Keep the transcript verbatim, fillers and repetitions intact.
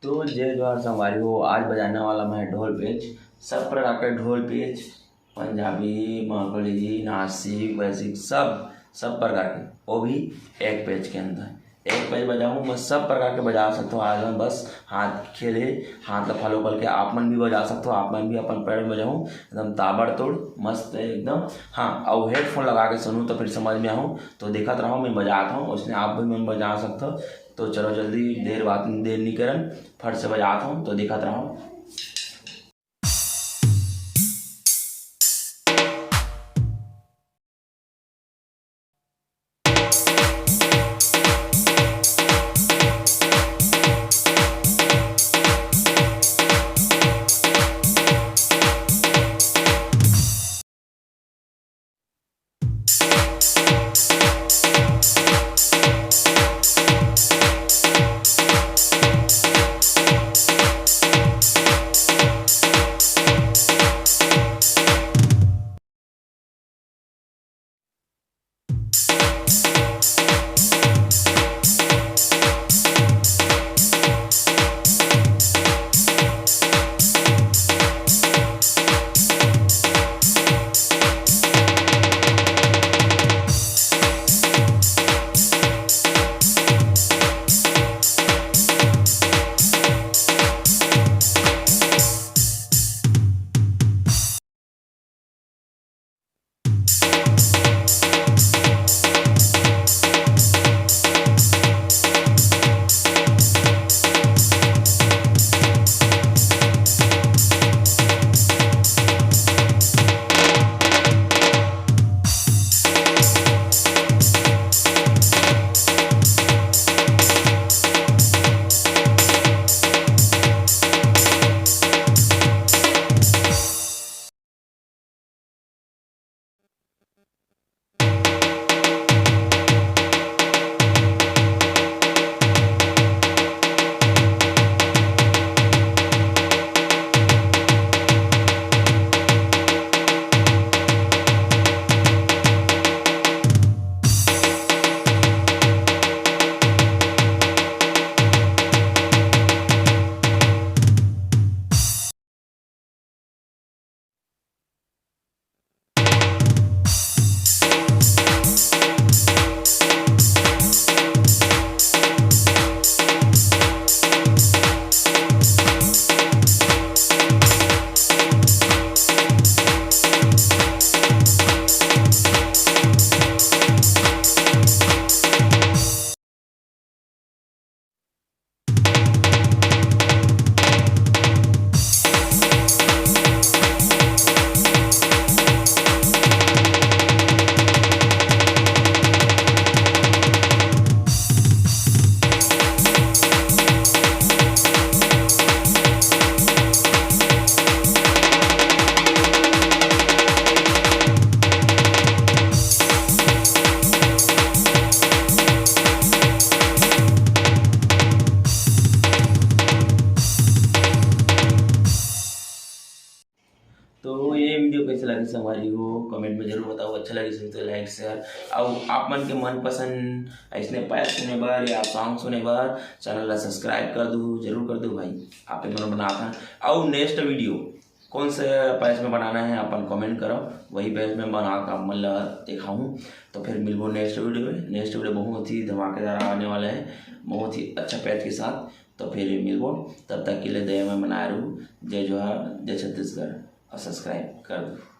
तो जय जोहार संगवारी हो, आज बजाने वाला मैं ढोल patch, सब प्रकार के ढोल patch, पंजाबी, मारवाड़ी, नासिक, वैसिक, सब सब प्रकार के, वो भी एक patch के अंदर। एक patch बजाऊँ, मैं सब प्रकार के बजा सकता हूँ। आज मैं बस हाथ खेले, हाथ ला follow करके आप मन भी बजा सकता हो। आप मन भी अपन पैर में बजाऊँ, एकदम ताबड़तोड़ मस्त है एकदम। हाँ, और headphone लगा के सुनूँ तो फिर समझ में आऊँ। तो देखत रहो, मैं बजाता हूँ, उसने आप भी मन बजा सकता हो। तो चलो जल्दी, देर बात, देर नहीं करन, फट से बजाता हूँ, तो देखत रहो। तो ये video कैसे लगी संगवारी हो, comment में जरूर बताओ। अच्छा लगी तो like share, और आप मन के मनपसंद ऐसने patch सुने बर या song सुने बर channel ला subscribe कर दू, जरूर कर दू भाई। आप मन बनात हन। और next video कौन से patch में बनाना है अपन comment करो, वही patch में बना के आप मन ला दिखाऊँ। तो फिर मिलबो next video में। Next video बहुत ही धमाकेदार आने वाला है, बहुत ही अच्छा patch के साथ। तो फिर मिलबो, तब तक के लिए दया में बनाए रहू। जय जोहार, जय छत्तीसगढ़, और subscribe कर दो।